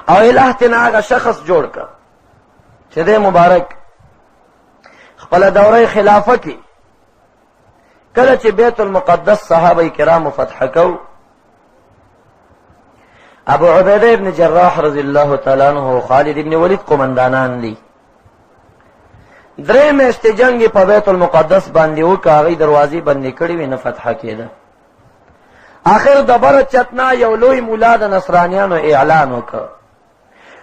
او الہ تینا هغه شخص جوړ کړ چې د مبارک خپل دوره خلافه کې کله چې بیت المقدس صحابه کرامو فتح کو، ابو عبیده ابن جراح رضی الله تعالی عنہ او خالد ابن ولید قومندانان دي. درې میاشتې جنګ په بیت المقدس باندې وکړ، هغوی دروازې بندې کړې وې، نه فتح کېده. آخر د بره چتنا یو لوی مولا د نصرانیانو اعلان وکړ،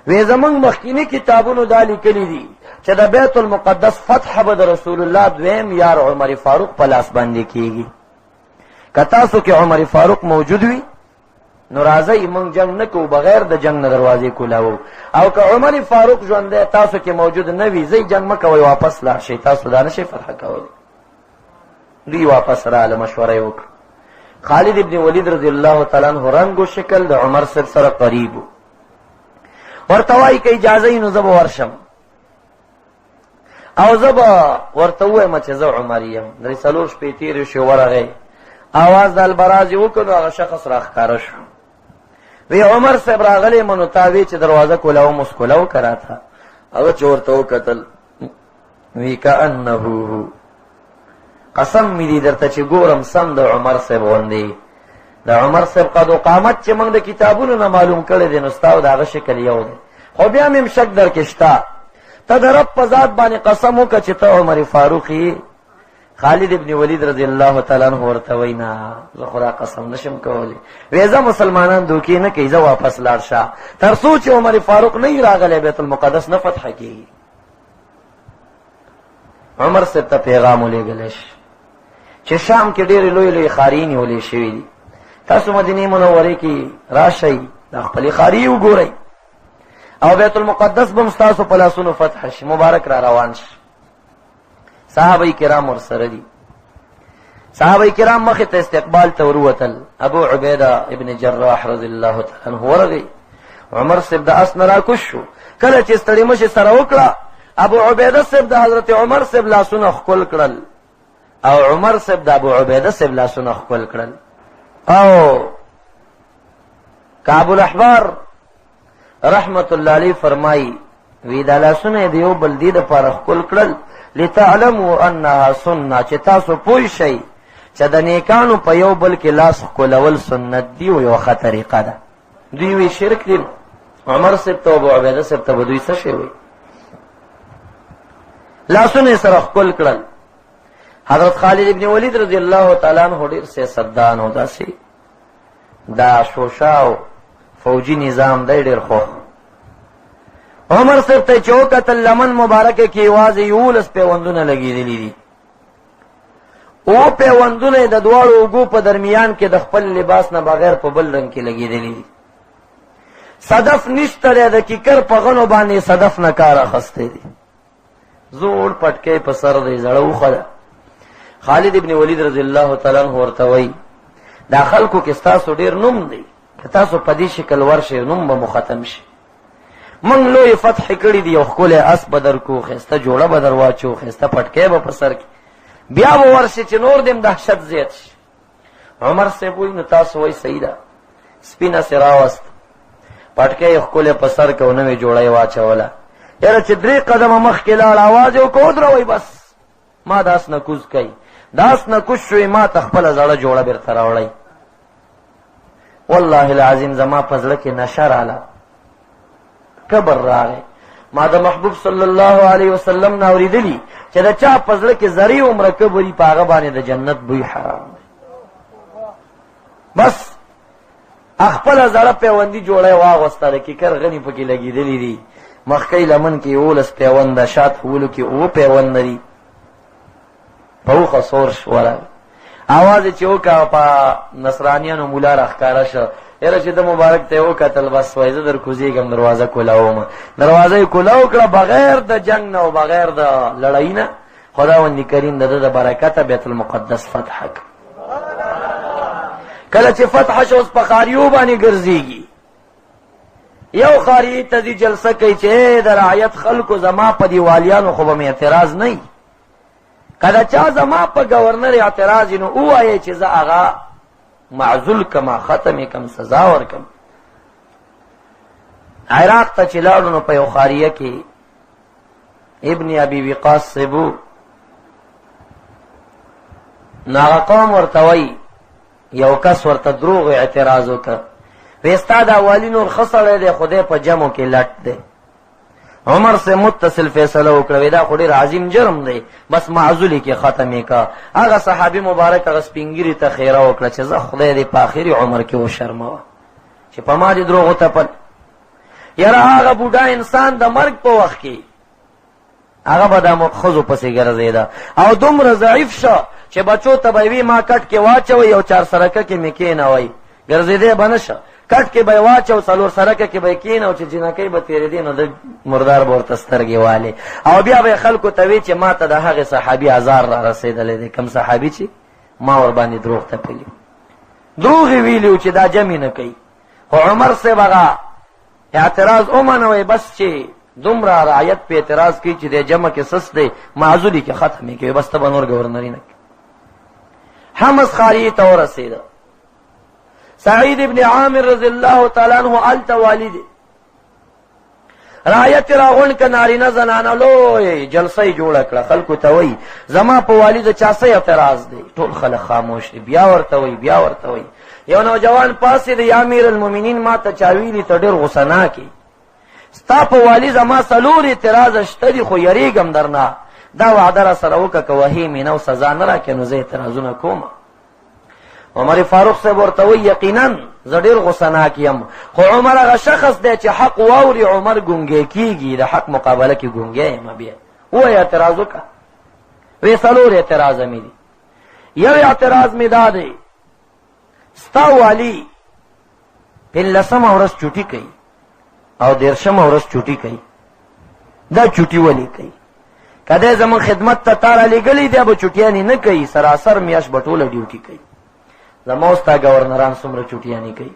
وې زمونږ مخکینی کتابونو دا لیکلي دي چې د بیت المقدس فتح به د رسول الله دویم یار عمر فاروق په لاس باندې کیږي. که تاسو کې عمر فاروق موجود وي نو راځئ مونږ جنگ نه کوو، بغیر د جنگ نه دروازې کولاوو، او که عمر فاروق ژوندی تاسو کې موجود نه وي، ځئ جنگ مه کوئ، واپس لاړ شئ، تاسو دا نه شئ فتح کولی. دوی واپس راغله، مشوره یې وکړه. خالد ابن ولید رضی الله تعالی عنہ رنګ او شکل د عمر صاحب سره قریب، ورته وایي که اجازه یې نو زه به ورشم او زه به ورته ووایم چې زه عمر یم. درې څلور شپې تېرې شوې، ورغی، اواز د البراز یې وکړ، نو هغه شخص راښکاره شو. وی عمر صاحب راغلی منو، تا وی چې دروازه کولاوم، اوس کولاو که راته. هغه چې ورته وکتل، وی کأنه هو، قسم مې دي درته چې ګورم سم د عمر صاحب غوندې، د عمر صاحب قد و قامت چې موږ د کتابونو نه معلوم کړی دی، نو ستا او د هغه شکل یو دی، خو بیا مې هم شک درکې شته. ته د رب په ذات باندې قسم وکړه چې ته عمر فاروق یې. خالد ابن ولید رضی الله تعالی عنہ ورته وایي نه، زه خو دا قسم نشم کولی. وایي ځه مسلمانان دوکې نه کوي، ځه واپس لاړ شه، تر څو چې عمر فاروق نه وي راغلی بیت المقدس نه فتح کېږي. عمر صاحب ته پیغام ولېږلی شي چې شام کې ډېرې لوی لوی ښاري نیولې شوي دي، تاسو مدینې منورې کې راشئ، دا خپلې ښاري وګورئ او بیت المقدس به هم ستاسو په لاسونو فتح شي. مبارک را روان شي، صحابه کرام ورسره دي. صحابه کرام مخې ته استقبال ته وروتل. ابو عبیده ابن جراح رضی الله تعالی عنه ورغی، عمر صاحب د اس نه راکوز شو. کله چې ستړي مشي سره وکړه، ابو عبیده صاحب د حضرت عمر صاحب لاسونه ښکل کړل او عمر صاحب د ابو عبیده صاحب لاسونه ښکل کړل. او کعب الاحبار رحمت الله علیه فرمایي، وی دا لاسونه یې د یو بل دې دپاره ښکل کړل، لتعلموا انها سنه، چې تاسو پوه شئ چې د نیکانو په یو بل کې لاس ښکلول سنت دی او یوه ښه طریقه ده. دوی وی شرک دی. عمر صاحب ته ابو عبیده صاحب ته به دوی څه شی وایي؟ لاسونه یې سره ښکل کړل. حضرت خالد ابن ولید رضی الله تعالی عنہ ډېر سیاستدان او داسې دا شوشا او فوجي نظام دی ډېر خوښ. عمر صاحب ته چې وکتل، لمن مبارکه کې یوازې 11 پیوندونه لګېدلي دي. او پیوندونه د دواړو اوږو په درمیان کې د خپل لباس نه بغیر په بل رنګ کې لګېدلي دي. صدف نشته دی، د کیکر په غنو باندې صدف نه کار اخیستی دی. زوړ پټکی په سر دی، زړه اوښه ده. خالد ابن ولید رضی الله تعالی عنه ورته وایي، دا خلکو کې ستاسو ډېر نوم دی، که تاسو په دې شکل ورشئ نوم به مو ختم شي. موږ لویې فتحې کړي دي، یو ښکلی اس به درکو، ښایسته جوړه به در واچو، ښایسته پټکی به په سر کړي، بیا به ورشي چې نور دې هم دهشت زیات شي. عمر صاحب وایي نو تاسو وایي صحیح ده. سپینه سې راوست، پټکی یې ښکلی په سر کړ او نوې جوړه یې واچوله. یاره چې درې قدمه مخکې لاړ، اواز یې وکړ، ودروئ بس، ما د اس نه کوز کوي. د اس نه کوز شوې، ما ته خپله زړه جوړه بېرته راوړئ. والله العظیم زما په زړه کې نشه راله، کبر راغی. ما د محبوب صلی الله علیه وسلم نه اورېدلي چې د چا په زړه کې ذرې عمره کبر وي، په هغه باندې د جنت بوی حرام دی. بس خپله زړه پیوندي جوړه یې واغوسته، د کیکر غني پکې لګېدلي دي، مخکۍ لمن کې 11 پیونده، شاته ولو کې 7 پیونده دي. په اوښه سور شو، ورغی، اواز یې چې وکړه، په نصرانیانو مولا راښکاره شو. یاره چې د مبارک ته یې وکتل، بس وایي زه در کوزېږم، دروازه کولاوم. دروازه یې کولاو کړه، بغیر د جنګ نه او بغیر د لړۍ نه خداوند کریم د ده د برکته بیت المقدس فتح کړ. کله چې فتح شو، اوس په ښاریو باندې ګرځېږي. یو ښاري ته ځي، جلسه کوي چې د رعیت خلکو زما په دیوالیانو خو به مې اعتراض نه وي، که د چا زما په ګورنر اعتراض نو ووایې چې زه هغه معزول کما، ختم یې کم، سزا ورکم. عراق ته چې لاړو نو په یو ښاریه کې ابن ابي وقاص صاحب نو هغه قوم ورته وایي، یو کس ورته دروغ اعتراض وکړ، وی ستا دا والي نور ښه سړی دی خو دی په جمع کې لټ دی. عمر سے متصل فیصله وکړه، وی دا خو ډېر عظیم جرم دی، بس معزولي کې ختم یې کړه. هغه صحابي مبارک هغه سپینګیري ته خیره وکړه چې زه خدای دې په آخري عمر کې وشرموه چې په ما دې دروغ وتپل. یاره هغه بوډا انسان د مرګ په وخت کې هغه به د ښځو پسې ګرځېده او دومره ضعیف شو چې بچو ته به یې وي ما کټ کې واچوئ او چار سرکه کې مې کېنوئ، ګرځېدی به نه شه، کټ کې به یې واچو، څلور سرکه کې به یې کېنو، چې جینکۍ به تېرېدې نو د مردار به ورته سترګې والې او بیا به یې خلکو ته وي چې ما ته د هغې صحابي ازار را رسېدلی دی، کوم صحابي چې ما ورباندې دروغ تپلي، دروغ یې ویلي وو چې دا جمع نه کوي. خو عمر صاحب هغه اعتراض ومنه، وایي بس چې دومره رعیت په اعتراض کوي چې د جمع کې سست دی، معزولي کې ختم یې کوي، بس ته به نور ګورنري نه کوي. حمص ښاریې ته ورسېده. سعید ابن عامر رضی الله تعالی عنه هلته والي دی، رعیت راغونډ که نارینه زنانه لوی جلسه یې جوړه کړه، خلکو ته وایي زما په والي د چا څه اعتراض دی؟ ټول خلک خاموش دي. بیا ورته وایي، بیا ورته وایي. یو نوجوان پاڅېد، یا امیر المؤمنین ما ته چا ویلي ته ډېر غوسه ناک یې، ستا په والي زما څلور اعتراضه شته دي، خو یریږم درنه، دا وعده را سره وکړه که وهې مې نه او سزا نه راکړې نو زه اعتراضونه کوم. عمر فاروق صاحب ورته وایي یقینا زه ډېر غوسه ناک یم، خو عمر هغه شخص دی چې حق واوري عمر ګونګی کېږي، د حق مقابله کې ګونګی یم. بیا ووایه اعتراض وکړه. وی څلور اعتراضه مې دي. یو اعتراض مې دا دی، ستا والي پنځلسمه ورځ چوټي کوي او دېرشمه ورځ چوټي کوي، دا چوټي ولې کوي؟ که دی زموږ خدمت ته تا رالیږلی دی به چوټیانې نه کوي، سراسر میاشت به ټوله ډیوټي کوي. زما او ستا ګورنران څومره چوټیانې کوي.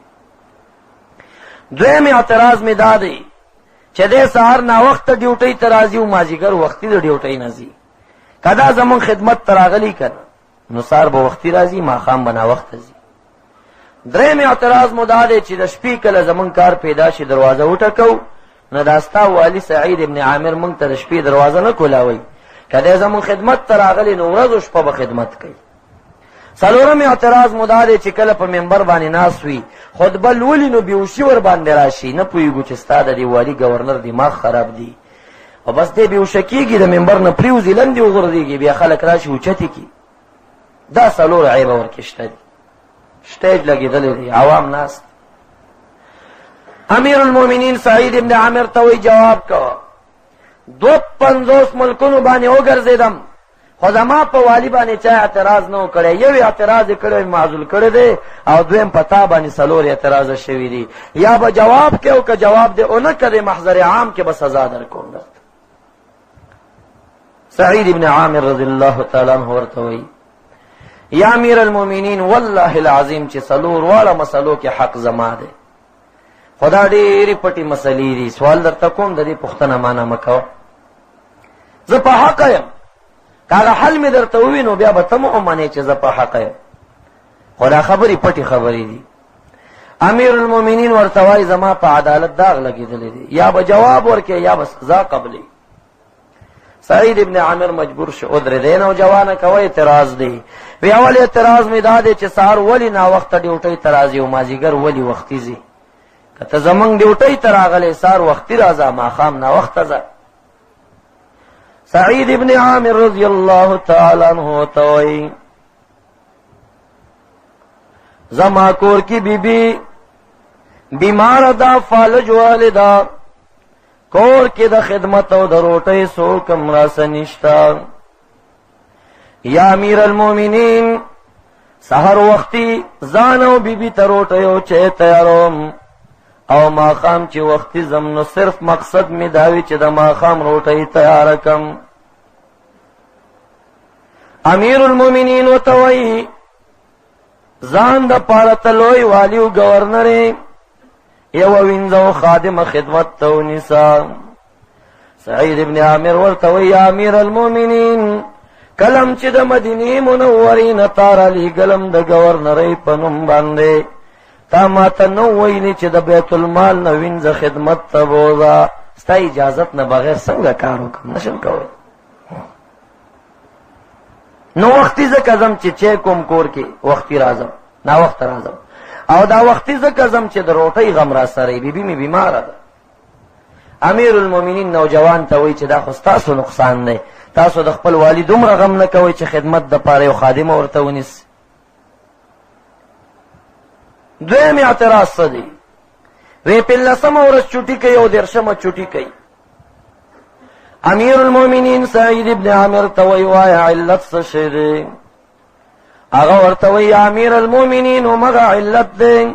دویم اعتراض مې دا دی چې دی سهار ناوخته ډیوټۍ ته راځي او مازدیګر وختي د ډیوټۍ نه ځي، که دا زموږ خدمت ته راغلی که نه نو سهار به وختي راځي، ماښام به ناوخته ځي. دریم اعتراض مو دا دی چې د شپې کله زمونږ کار پیدا شي دروازه وټکو، نو دا ستا والي سعید ابن عامر مونږ ته د شپې دروازه نه کولاوي، که دی زمونږ خدمت ته راغلی نو ورځ او شپه به خدمت کوي. څلورم اعتراض مو دا دی چې کله په منبر باندې ناست وي خطبه لولي نو بېهوشي ورباندې راشي، نه پوهېږو چې ستا د دې والي ګورنر دماغ خراب دی او بس دی بېهوشه کېږي، د منبر نه پرېوځي، لندې وغورځېږي، بیا خلک راشي اوچتې کړي. دا څلور عیبه ورکې شته دي، سټیج لګېدلی دی، عوام ناست. امیر المؤمنین سعید ابن عامر ته وایي جواب کوه، 52 ملکونو باندې وګرځېدم خو زما په والي باندې چا اعتراض نه و کړی، یو اعتراض یې کړی معزول کړی دی او دویم په تا باندې څلور اعتراضه شوي دي، یا به جواب کوې او که جواب دې ونه کړې محضر عام کې به سزا درکوم درته. سعید ابن عامر رضی الله تعالی عنه ورته وایي یا امیر المؤمنین والله العظیم چې څلور واړه مسلو کې حق زما دی، خو دا ډېرې پټې مسلې دي، سوال درته کوم د دې پوښتنه ما نه مه کوه، زه په حقه یم، که هغه حل مې درته ووي نو بیا به ته هم ومنې چې زه په حقه یم، خو دا خبرې پټې خبرې دي. امیر المؤمنین ورته وایي زما په عدالت داغ لګېدلی دی، یا به جواب ورکړې یا به سزا قبلې. سعید ابن عامر مجبور شو، ودرېدی، نوجوانه کوه اعتراض دی. وی اول اعتراض مې دا دی چې سهار ولې ناوخته ډیوټۍ ته راځي او مازدیګر ولې وختي ځي؟ که ته زمونږ ډیوټۍ ته راغلې سهار وختي راځه، ماښام ناوخته ځه. سعید ابن عامر رضی الله تعالی عنہ ته وایي زما کور کې بیبي بیمار ده، فالج والده، کور کې د خدمت او د روټۍ څوک هم راسه نشته. یا امیر المؤمنین سحر وختي ځان او بیبي ته روټۍ او چای تیاروم او ماښام چې وختي ځم نو صرف مقصد مې دا وي چې د ماښام روټۍ تیاره کم. امیر المؤمنین ورته وایي ځان د پاره ته لوی والي او ګورنر یې، یوه وینځه او خادمه خدمت ته ونیسه. سعید ابن عامر ورته وایي یا امیر المؤمنین کلم چې د مدینې منورې نه تا رالیږلم د ګورنرۍ په نوم باندې، تا ماته نو ویلي چې د بیت المال نه وینځه خدمت ته بوځه، ستا اجازت نه بغیر څنګه کار وکړم؟ نشم کولی. نو وختي ځکه ځم چې چای کوم کور کې، وختي راځم، ناوخته راځم. او دا وختي ځکه ځم چې د روټۍ غم را سره، بیبي مې بیماره ده. امیر المؤمنین نوجوان ته وایي چې دا خو ستاسو نقصان دی، تاسو د خپل والي دومره غم نه کوئ چې خدمت دپاره یو خادم ورته ونیسي. دویم اعتراض څه دی؟ وی په لسمه ورځ چوټي کوي او دېرشمه چوټي کوي. امیر المؤمنین سعید ابن عامر ته وایي وایه علت څه شی دی؟ هغه ورته وایي امیر المؤمنین همغه علت دی،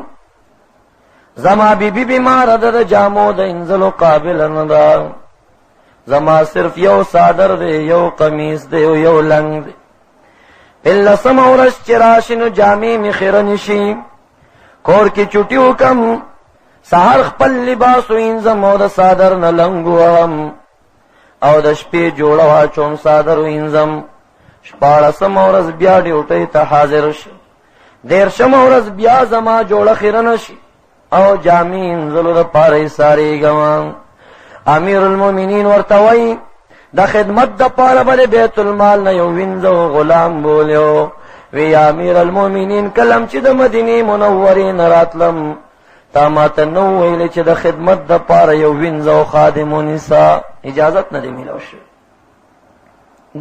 زما بیبي بیماره ده، د جامو د انځلو قابله نه ده، زما صرف یو څادر دی، یو قمیص دی او یو لنګ دی. په لسمه ورځ چې راشي نو جامې مې خیرنې شي، کور کې چوټي وکم، سهار خپل لباس وینځم او د څادر نه لنګ وهم او د شپې جوړه واچوم، څادر وینځم. شپاړسمه ورځ بیا ډیوټۍ ته حاضر شم، دېرشمه ورځ بیا زما جوړه خیرنه شي او جامې وینځلو دپاره یې سارېږم. امیر المؤمنین ورته وایي د خدمت دپاره به د بیت المال نه یو وینځه او غلام بولیو. وی یا امیر المؤمنین کلم چې د مدینې منورې نه راتلم تا ماته نه ویلې چې د خدمت دپاره یو وینځه او خادم ونیسه، اجازت نه دی میلاو شوی.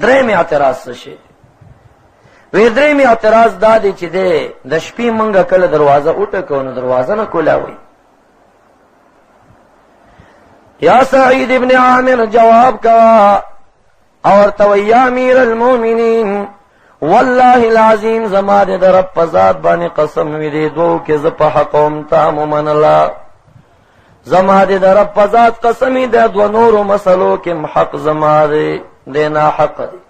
دریم اعتراض څه شی وی؟ دریم اعتراض دا دی چې دی د شپې مونږ کله دروازه وټکو نو دروازه نه کولاوي. یا سعید ابن عامر جواب کوا اور تو یا امیر المؤمنین والله العظیم زما د رب په ذات باندې قسم وی دی دوو کې زه په حق وم، تا مو منله. زما د رب په ذات قسم د دوه نورو مسلو کې حق زما دی، دی ناحق دی.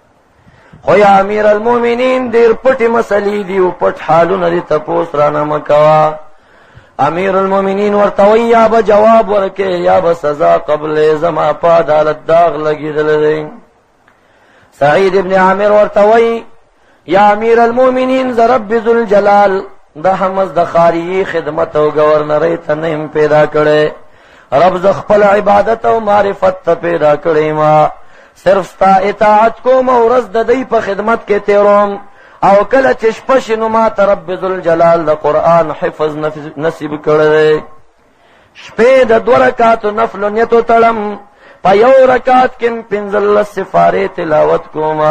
خو یا امیر المؤمنین ډېر پټې مسلې دي او پټ حالونه دي، تپوس رانه مه کوه. امیر المؤمنین ورته وایي یا به جواب ورکې یا به سزا قبلې، زما په عدالت داغ لګېدلی دی. سعید ابن عامر ورته وایي یا امیر المؤمنین زه رب ذوالجلال د حمز د خاریي خدمت او ګورنرۍ ته نه یم پیدا کړی، رب زه خپل عبادت او معرفت ته پیدا کړی ما، صرف ستا اطاعت کوم او ورځ د دی په خدمت کې تېروم، او کله چې شپه شي نو ما ته رب ذوالجلال د قرآن حفظ نصیب کړی دی. شپې د دوه رکعاتو نفلو نیت وتړم، په یو رکعت کې م 15 سفارې تلاوت کوم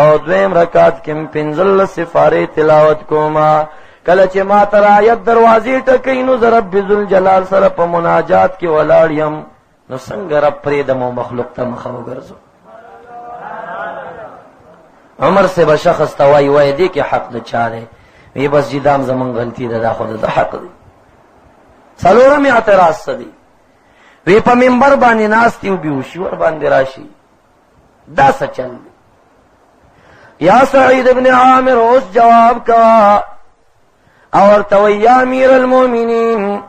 او دویم رکعت کې م 15 سفارې تلاوت کوم. کله چې ما ته رعیت دروازې ټکوي نو زه رب ذوالجلال سره په مناجات کې ولاړ یم، نو څنګه رب پرېږدم او مخلوق ته مخه وګرځم؟ عمر صاحب شخص ته وایي وایي دې کې حق د چا دی؟ وی بس جي دا هم زمونږ غلطي ده، دا خو د حق دی. څلورم اعتراض څه دی؟ وی په منبر باندې ناست یو بیهوشي ور باندې راشي، دا څه چل دی؟ یا سعید ابن عامر اوس جواب کا او ورته وایي یا امیر المؤمنین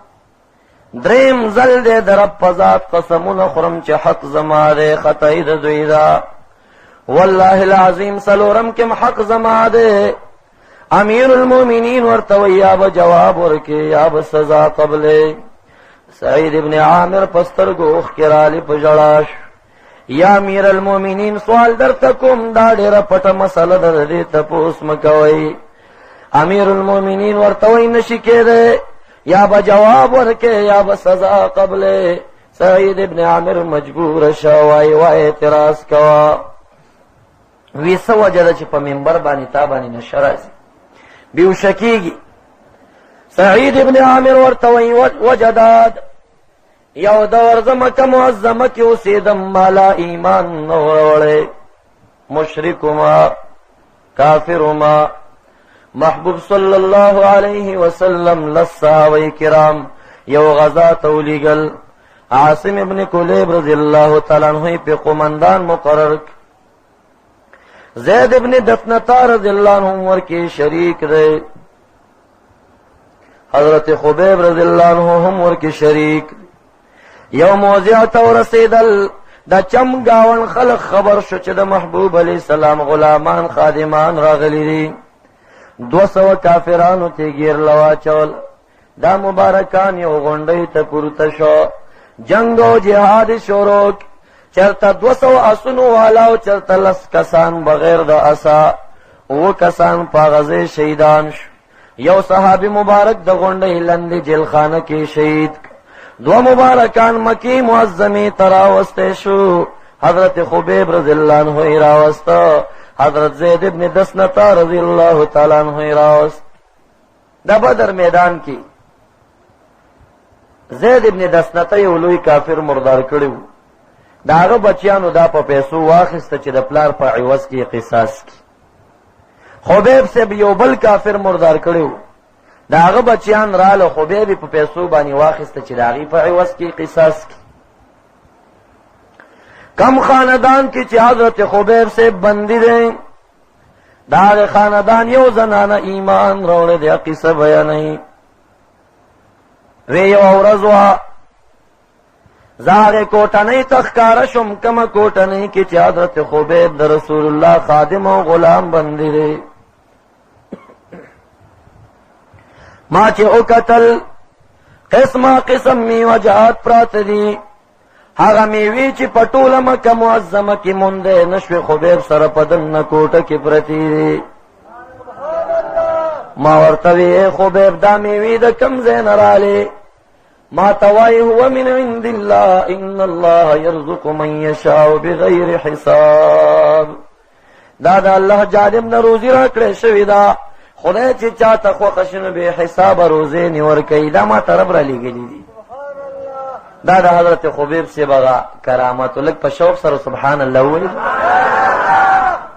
دریم ځل دی د رب په ذات قسمونه خورم چې حق زما دی، خطا یې د دوی ده. والله العظیم څلورم کې حق زما دی. امیر المؤمنین ورته وایي یا به جواب ورکې یا به سزا قبلې. سعید ابن عامر په سترګو اوښکې رالې په ژړا شو. یا امیر المؤمنین سوال درته کوم، دا ډېره پټه مسله ده، د دې تپوس مه کوئ. امیر المؤمنین ورته وایي نشي کېدی، یا به جواب ورکې یا به سزا قبلې. سعید ابن عامر مجبور شه، وایي وایي اعتراض کوه. وی څه وجه ده چې په منبر باندې تا باندې نشه راځي، بېهوشه کېږي؟ سعید ابن عامر ورته وایي وجه دا یو دور زه مکه معظمه کې اوسېدم، ما لا ایمان نه و راوړی، مشرک ما، کافر ما. محبوب صلی الله علیه وسلم لس صحابه کرام یو غزا ته ولیږل. عاصم ابن کلیب رضی الله تعالی عنه یې په قومندان مقرر. زید ابن دفنتا رضی الله عنه ورکې شریک دی، حضرت خبیب رضی الله عنه هم ورکې شریک. یو موضع ته ورسېدل، د چم گاون خلق خبر شو چې د محبوب علیه السلام غلامان خادمان راغلي دي. 200 کافرانو ته ګیر لواچول. دا مبارکان یو غونډۍ ته پورته شو، جنگ او جهاد شروع. چرته 200 اسونو والا او چرته 10 کسان بغیر د اسا، 7 کسان په غزې شهیدان شو. یو صحابي مبارک د غونډۍ لندې جیلخانه کې شهید. 2 مبارکان مکی معظمې ته راوستی شو. حضرت خبیب رضی الله عنه یې راوسته، حضرت زید ابن دسنته رضی الله تعالی عنه یې راوست. د بدر میدان کې زید ابن دسنته یو لوی کافر مردار کړی و. د هغه بچیانو دا په پیسو واخیسته چې د پلار په عوض کې قصاص کړي. خبیب صاحب یو بل کافر مردار کړی و، د هغه بچیان راله، خبیب یې په پیسو باندې واخیسته چې د هغې په عوض کې قصاص کړي. کم خاندان کې چې حضرت خبیب صاحب بندي دی، د هغې خاندان یو زنانه ایمان راوړی دی. قصه بیانوي. وی یوه ورځ وه، زه هغې کوټنۍ ته ښکاره شوم، کومه کوټنۍ کې چې حضرت خبیب د رسول الله خادم او غلام بندي دی. ما چې وکتل قسمه قسم میوه جات پراته دي، هغه میوې چې په ټوله مکه معظمه کې موندی نه شوې، خبیب سره په دننه کوټه کې پرتې دي. ما ورته وی ای خبیب، دا میوې د کوم ځای نه رالې؟ ما ته وایي هو من عند الله ان الله يرزق من يشاء بغیر حساب. دا د الله جانب نه روزي راکړې شوې ده، خدای چې چاته خوښه شي نو بې حسابه روزۍ نه ورکوي. دا ما ته رب رالیږلي دي. دا د حضرت خبیب صاحب هغه کرامت. لږ په شوق سره سبحان الله ووایي.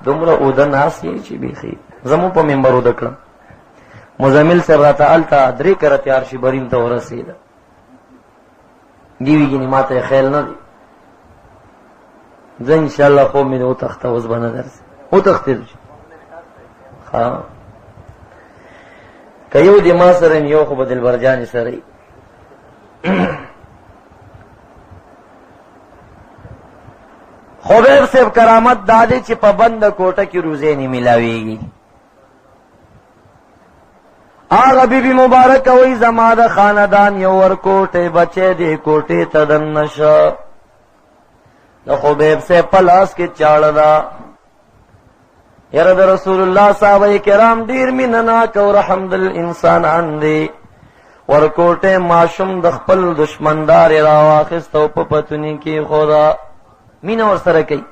دومره اوده ناست یې چې بیخي زموږ په منبر اوده کړم. مزمل صاحب راته هلته 3 کره تیار شي بریم ته ورسېده. دی وی ګینې ما ته یې خیال نه دی، زه انشاءالله خوب مې وتښته، اوس به نه درځي. وتښتېدو. ښه، که یو دې ما سره یو خو به دلبر جانې سره وي. خبیب صاحب کرامت دا دی چې په بنده کوټه کې روزې نه میلاویږي. هغه بیبي مبارک وایي زما د خاندان یو ورکوټی بچی دی کوټې ته دننه شه. د خبیب صاحب په لاس کې چاړه ده. یاره د رسول الله صحابه کرام ډېر مینه ناک او رحمدل انسانان دي. ورکوټی ماشوم د خپل دشمندار یې راواخیست او په پتوني کې کېښوده. مینه ورسره کوي.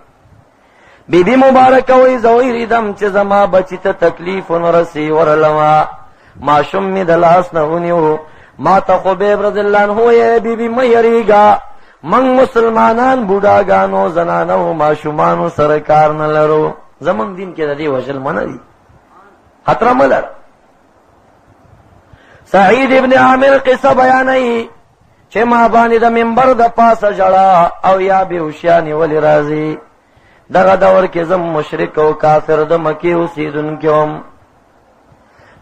بی بی مبارک وایي زه ویرېدم چې زما بچي ته تکلیف ونه رسي. ورلمه ماشوم مې د لاس نه ونیو. ما ته خبیب رضی الله عنه وایي بی بی مه یریږه، موږ مسلمانان بوډاګانو زنانو ماشومانو سره کار نه لرو، زموږ دین کې د دې وژل منع دي، خطره مه لره. سعید ابن عامر قصه بیانوي چې ما باندې د منبر د پاسه ژړا او یا بېهوښیانې ولې راځي. دغه دور کې زم مشرک او کافر د مکې اوسېدونکی وم.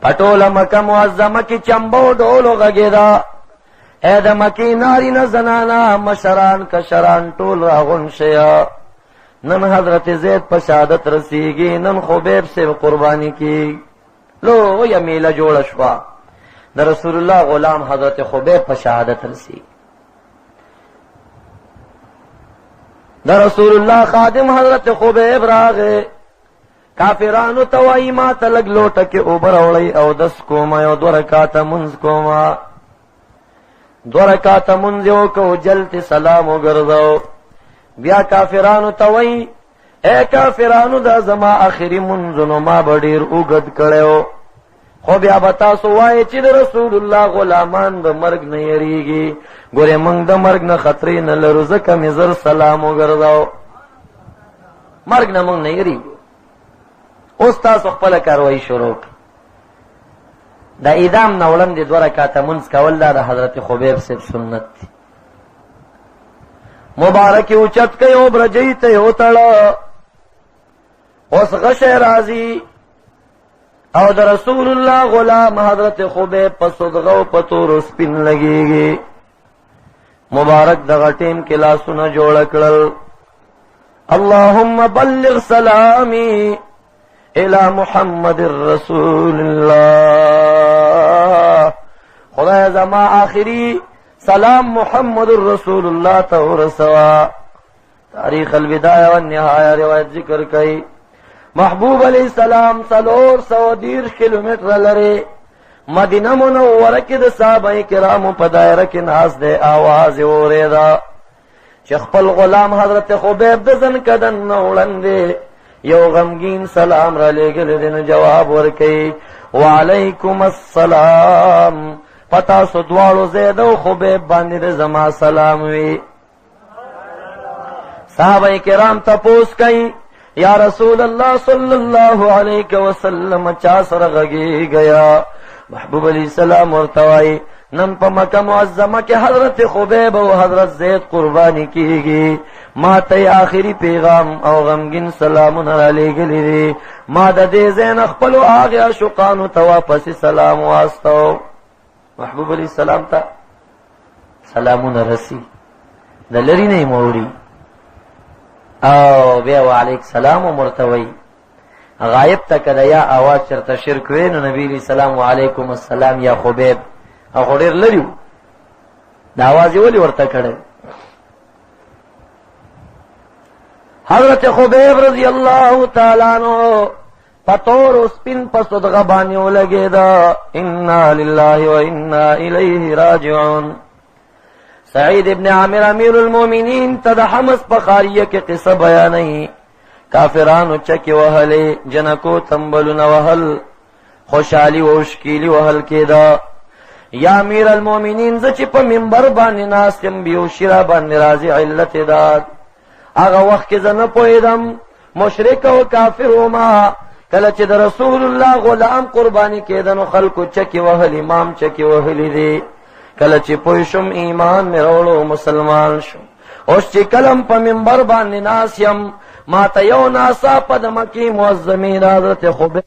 په ټوله مکه معظمه کې چمبه او ډول وغږېده. ای د مکې نارینه زنانه مشران کشران ټول راغونډ شئ، نن حضرت زید په شهادت رسیږي، نن خبیب صاحب قرباني کیږي. لویه میله جوړه شوه، د رسول الله غلام حضرت خبیب په شهادت رسیږي. د رسول الله خادم حضرت خبیب راغی، کافرانو ته وایي ما ته لږ لوټه کې اوبه راوړئ او دس کومه یو 2 رکعته مونځ کومه. 2 رکعته مونځ یې وکړو، جلت سلام وګرځاو. بیا کافرانو ته وایي ای کافرانو دا زما اخري مونځونو ما به ډېر اوږد کړی و، خو بیا به تاسو وایئ چې د رسول الله غلامان د مرګ نه یریږي. ګورې موږ د مرګ نه خطرې نه لرو، ځکه مې زر سلام وګرځاو. مرګ نه موږ نه یریږو. اوس تاسو خپله کاروایی شروع کړئ. د اعدام نه وړاندې 2 رکعته مونځ کول دا د حضرت خبیب صاحب سنت دی. مبارک اوچت کړئ او برجۍ ته یې وتړه. اوس غشی راځي او د رسول الله غلام حضرت خبیب په صدغه او په تورو سپین لګېږي. مبارک دغه ټیم کې لاسونه جوړ کړل، اللهم بلغ سلامي الى محمد رسول الله. خدای زما آخري سلام محمد رسول الله ته ورسوه. تاریخ البدایه والنهایه روایت ذکر کوي. محبوب علیه السلام 430 کیلومتره لرې مدینه منوره کې د صحابه کرامو په دایره کې ناست دی. آواز یې واورېده چې خپل غلام حضرت خبیب د ځنکدن نه وړاندې یو غمګین سلام را لېږلی دی، نو جواب ورکوي وعلیکم السلام، په تاسو دواړو زید او خبیب باندې د زما سلام وي. صحابه کرام تپوس کوي یا رسول الله صلی الله علیه وسلم چا سره غږېږه؟ محبوب علیه السلام ورته وایي نن په مکه معظمه کې حضرت خبیب او حضرت زید قرباني کیږي، ما ته یې آخري پیغام او غمګین سلامونه رالیږلي دي، ما د دې ځای نه خپلو هغې عاشقانو ته واپسې سلام واستو. محبوب علیه السلام ته سلامونه رسی، د لرې نه یې موري او بیا وعلیک سلام هم ورته وایي. غایب ته که د یا آواز چېرته شرک وي نو نبي علیه السلام وعلیکم السلام یا خبیب، او خو ډېر لرې وو، د آواز یې ولې ورته کړی؟ حضرت خبیب رضی الله تعالی عنہ په تور او سپین په صدغه باندې ولګېده. انا لله و انا الیه راجعون. سعید ابن عامر امیر المؤمنین ته د حمص په ښاریه کې قصه بیانوي. کافرانو چکې وهلې، جنکو تنبلونه وهل، خوشحالي او شکیلي وهل کېده. یا امیر المؤمنین، زه چې په منبر باندې ناست یم، بیهوشي را باندې راځي. علت یې دا هغه وخت کې زه نه پوهېدم، مشرک او کافر وم. کله چې د رسول الله غلام قرباني کېده نو خلکو چکې وهلې، مام چکې وهلې دي. کله چې پوه شوم ایمان مې راوړو، مسلمان شوم. اوس چې کلم په منبر باندې ناست یم، ما ته یو ناڅاپه د مکې معظمې د حضرت خبیب